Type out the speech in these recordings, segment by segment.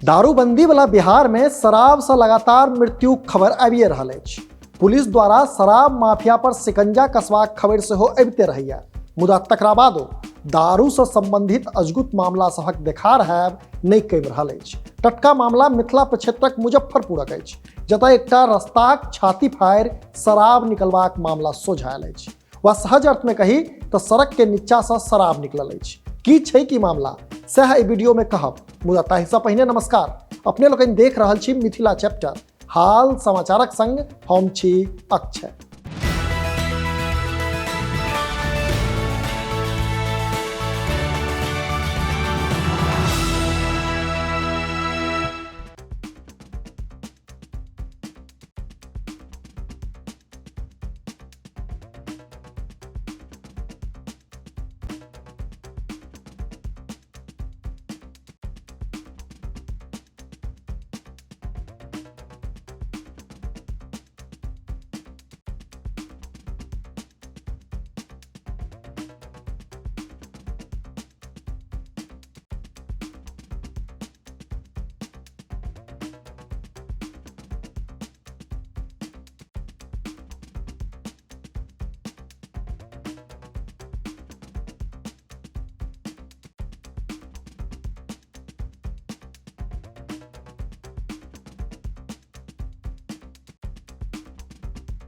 दारूबंदी वाला बिहार में शराब से लगातार मृत्यु खबर आबिए रहल अछि। पुलिस द्वारा शराब माफिया पर शिकंजा कसबाक खबर सेहो अबिते रहैया, मुदा तकरा बादो दारू से संबंधित अजगुत मामला सभक देखार हैब नहि कमि रहल अछि। टटका मामला मिथिला प्रक्षेत्रक मुजफ्फरपुरक अछि, जतय एकटा रस्ताक छाती फाड़ि शराब निकलबाक मामला सोझा आयल अछि, वा सहज अर्थ में कही तो सड़क के नीचा से शराब निकलल अछि। की छै की मामला सएह एहि वीडियो में कहब, मुदा ताहिसँ पहिने नमस्कार। अपने लोकनि देख रहल छी मिथिला चैप्टर हाल समाचारक संग हम छी अक्षय।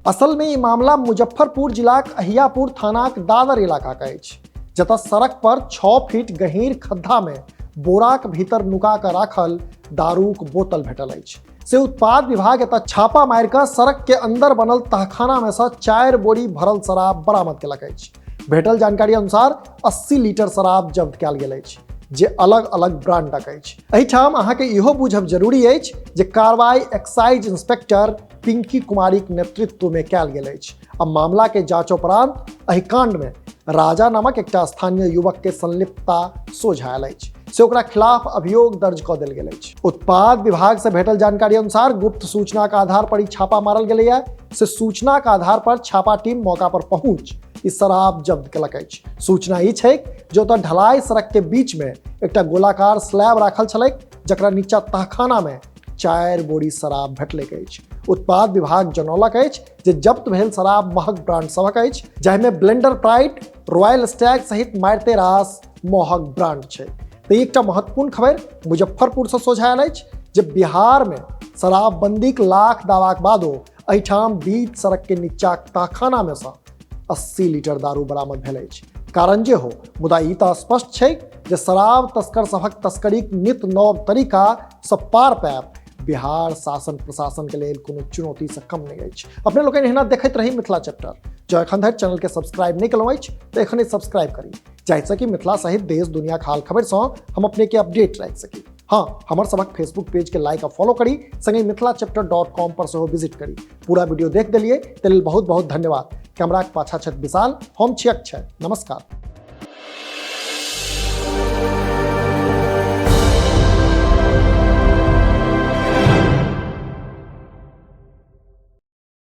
असल में ई मामला मुजफ्फरपुर जिलाक अहियापुर थानाक दादर इलाका का अछि, जतय सड़क पर 6 फीट गहीर खद्धा में बोराक भीतर नुका कऽ राखल दारूक बोतल भेटल अछि। से उत्पाद विभाग एतय छापा मारि कऽ सड़क के अंदर बनल तहखाना में से 4 बोरी भरल शराब बरामद केलक अछि। भेटल जानकारी अनुसार 80 लीटर शराब जब्त कयल गेल अछि, जे अलग अलग ब्रांडक अछि। एहिठाम अहाँके इहो बुझब जरूरी अछि जे कार्रवाई एक्साइज इंस्पेक्टर पिंकी कुमारीक नेतृत्व में कयल गेल अछि आ मामला के जांचोपरांत एहि कांड में राजा नामक एकटा स्थानीय युवक के संलिप्तता सोझा आयल अछि, से ओकरा खिलाफ अभियोग दर्ज कऽ देल गेल अछि। उत्पाद विभाग से भेटल जानकारी अनुसार गुप्त सूचना के आधार पर ई छापा मारल गेलैया। से सूचना के आधार पर छापा टीम मौका पर पहुंच ई शराब जब्त केलक अछि। सूचना ई छै जे ओतऽ ढलाई सड़क के बीच में एकटा गोलाकार स्लैब राखल छलैक, जकरा नीचा तहखाना में 4 बोरी शराब भेटलैक अछि। उत्पाद विभाग जनौलक अछि जे जब्त भेल शराब महग ब्रांड सभक अछि, जाहिमे ब्लेंडर प्राइड, रॉयल स्टैग सहित मारिते रास महग ब्रांड छै। तऽ एकटा महत्वपूर्ण खबर मुजफ्फरपुर से सोझा आयल अछि जे बिहार में शराबबंदीक लाख दावाक बादो एहिठाम बीच सड़क के नीचा तहखाना में से 80 लीटर दारू बरामद भेल अछि। कारण जे हो, मुदा ई तऽ स्पष्ट छै जे शराब तस्कर सभक तस्करीक नित नव तरीका सँ पार पायब बिहार शासन प्रशासन के लेल कोनो चुनौती से कम नहीं अछि। अपने लोकनि एहिना देखैत रही मिथिला चैप्टर। जँ एखन धरि चैनल के सब्सक्राइब नहीं केलहुँ अछि तऽ एखने सब्सक्राइब करी, जाहिसँ कि मिथिला सहित देश दुनिया के हाल खबर सँ हम अपने के अपडेट राखि सकी। हाँ, हमर सबक फेसबुक पेज के लाइक आ फॉलो करी, संगे मिथिला चैप्टर .com पर सेहो विजिट करी। पूरा वीडियो देख देलियै ताहि लेल बहुत बहुत धन्यवाद। कैमराक पाछा छथि विशाल, हम छी अक्षय। नमस्कार।